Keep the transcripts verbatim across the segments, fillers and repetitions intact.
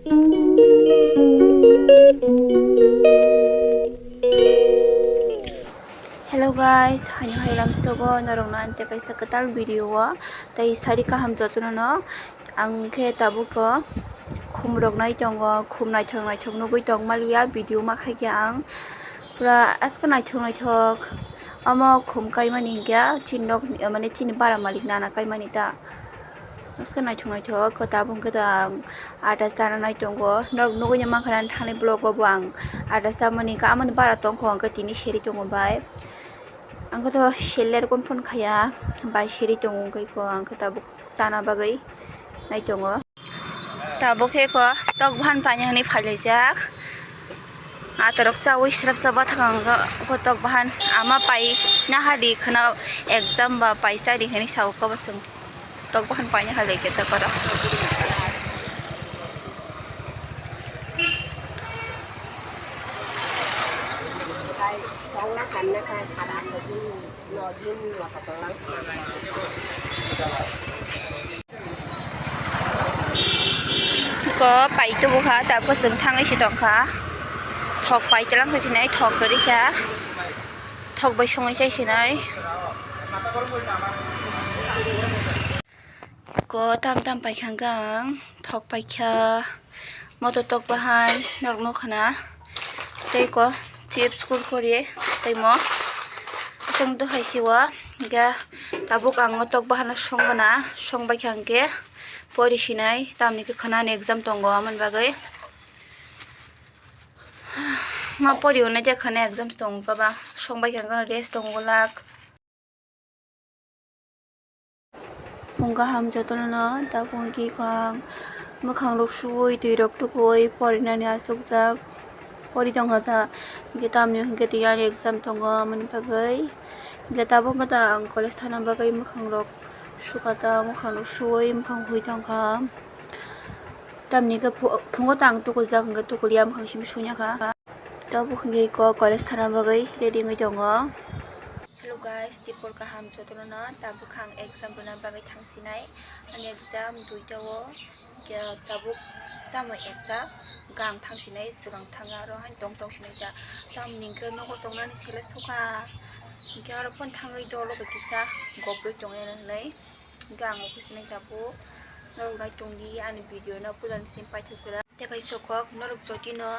Hello guys, haino hai lamsogo norokno ante kaisa kwtal video o tei sari kaham jotono no ang khe tabuk o khum rok nai tongo, khum naithok naithok nugui tong maliya, video ma khaikhe ang pura aska naithok naithok. Omo khum kaimani hinkhe chini nok mane chini bara malik nana kaimani ta. Aska naithok naithok khe tabuk hwnkhe ta ang atta chana nai tongo. Norok nugui mankha na thani vlog o bo ang atta chamani hinkhe amoni bara tongkho hinkhe tini seri tongo bai. Ang khe to seller kon phone khaya bai seri tongo hinkhe ko ang khe tabuk chana bagwi nai tongo. Tabuk khe ko tok bahan paina hwnwi phailaijak. Atorok chaui srapsa bathang ang khe tok bahan ama pai nahadi khwna exam ba paisa di hwnwi sao khe bwswng. Tok bahan paina halai khe tok oro. Ko pai tubu kha, ta kwchwng thangwi se tong kha. Thok pai chwlang kha sinai, thok kwrwi kha. Thok bai songwi chai sinai. Ko tam tam pai kha ang, thok pai kha. Moto tok bahan, norok nukha na. Tei ko chips, kurkure, tei mo. Aswk do hai se o, hingke tabuk ang o tok bahano songna, songbai kha hingke pori sinai, tamni khe khwnani exam tongo, amoni bagwi ma pori hwnwi khe khwna exam tongo, baba songbai kha hingke rest tongo lak. Phung kaham jotono no, tabuk hwnkhe kok mwkhang rok suwi, twi rok tukuwi porinani achukjak, pori tongkha ta, hwnkhe tamni hwnkhe tini ani exam tongo, aboni bagwi hwnkhe tabuk wngkha ta ang college thana bagwi mwkhang rok sukha ta, mwkhang rok suwi mwkhang hui tongkha, tamni hwnkhe phu-, phungo ta ang tukujak, hwnkhe tukuliya mwkhang simi suina kha, tabuk hwnkhe kok college thana bagwi ready wngwi tongo. Hello guys, tipor kaham jotono no, tabuk ang exam rwna bagwi thangsinai. Ani exam duita o, khe tabuk tamo ekta gang thangsinai, swkang thang aro haino tong tong sinai ta. Tamni hwnkhe nogo tongnani sele sukha, hwnkhe oro phone thangwi dolo bai kisa gobrwi tongya hinwi. Hwnkhe ang office ni tabuk norok nai tongdi ani video no puila ni simi paithak sela. Tei kaisa kok norok jodi no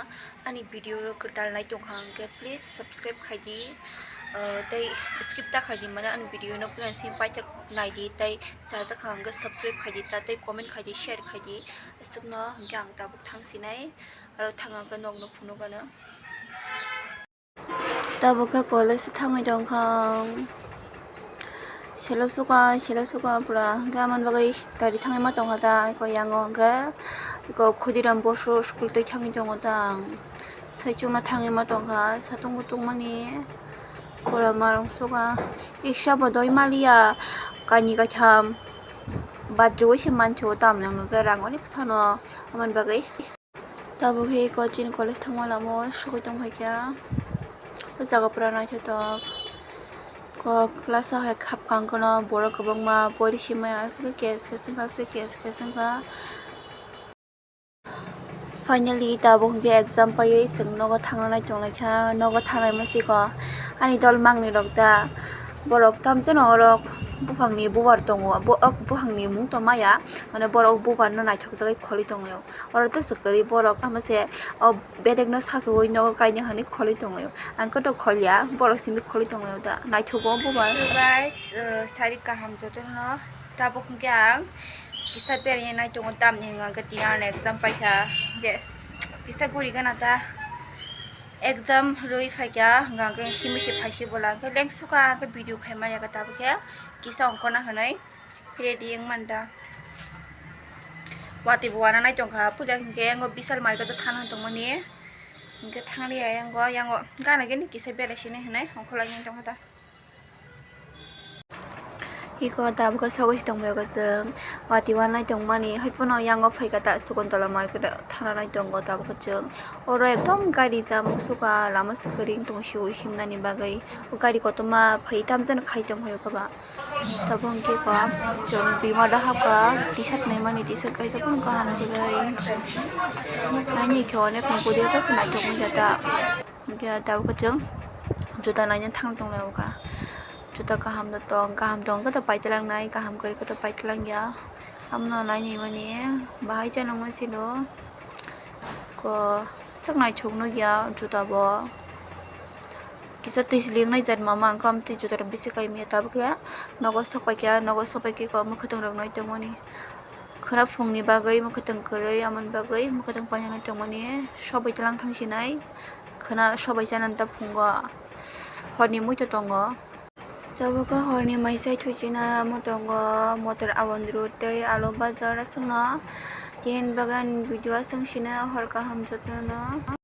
ani video rok kwtal nai tongkha hwnkhe please subscribe khaidi, ah, tei skip ta khaidi mane ani video no puila ni simi paithak naidi tei chajakha hwnkhe subscribe khaidi ta tei comment khaidi share khaidi aswkno hwnkhe ang tabuk thangsinai aro thang hwnkhe nokno phunukgano. Tabuk khe college thangwi tongkha ang. Selo suka, selo suka pura. Hwnkhe amoni bagwi gari thangwi ma tongkha ta, eko yango hwnkhe eko Khudiram Bosok school twi thangwi tongo ta ang. Saichungno thangwi ma tongkha, satung kutukmani pura marung suka. Riksa bo doi maliya, kainwi kaitham bathrowi se mancho tamni hwnkhe rang onek sano amoni bagwi. Tabuk hi coaching college thangma lama o sogwi tongphaikha. O jaga pura naithotok. Kok class o hai khapkang kheno borok kwbangma pori simaya aswk khe kes kes wngkha, aswk khe kes kes wngkha. Finally tabuk hwnkhe exam paiwi chwng nogo thangna nai tonglaikha. Nogo thangnaima siko ani dol mangnwi rok da borok tamsano orok buphangni bubar tongo. Bo-, ok buphangni mung tongmaya, mane borok bubarno naithokjagwi kholi tonglaio. Oro tei swk kwrwi borok tamo se o bedekno sachawi nogo kainwi hwnwi kholi tonglaio. Ang koto kholia, borok simi kholi tonglaio da. Naithogo bubar. Hello guys, uh, sari kaham jotono. Tabuk hwnkhe ang kisa beraina nai tongo, tamni hwnkhe tini ani exam paikha. Hwnkhe kisa guri gana ta exam rwi phaikha, hwnkhe simi se phaisi bola. Hwnkhe lengsuka hwnkhe video khaimani tabuk khe kisa ongkhorna hwnwi. Ready wng manda. Watwi bo wana nai tongkha. Puila hinkhe yango Vishal market o thana tongmani. Hinkhe thangli ya yango, yango gana gini kisa berai sini hinwi ongkholai tongkha ta. Iko tabuk khe sogwi se tongbaio chwng. Watwi wanai tongmani, hai phano yango phaikha ta Sakuntala market thana nai tongo tabuk khe chwng. Oro ekdom gari jam wngsuka, lama swkang tong sio himnani bagwi. O gari kotorma phai tamjani khai tongphai o khe ba. Tabuk hwnkhe kok chwng bima da hapkha, T-shirt naimani, T-shirt kaisa phano kaham kwrwi. Ani khe onek mukudi khe se naithok wngya ta. Hwnkhe tabuk khe chwng juta naina thang tonglai o kha. Juta kaham no tong, kaham tong khe to paitwlang nai, kaham kwrwi khe to paitwlang ya. Amno nainai mani bahai cha nangma sino. Ko swk naithok nukya juta bo. Kisa twi sling nai jat mama wngkha, amtwi juta rok bisi kai manya tabuk khe nogo sok paikha, nogo sok paikhe ko mwkhwtwng rok nai tongmani. Khwna phungni bagwi mwkhwtwng kwrwi, amoni bagwi mwkhwtwng painani tongmani sobai tlang thang sinai. Khwna sobai chanani ta phungo, horni muito tongo. Tabuk khe horni maisai thuchina omo tongo, motor aboni rw tei alu bajar aswkno. Tini bagwi ani video aswk sina hor kaham jotono.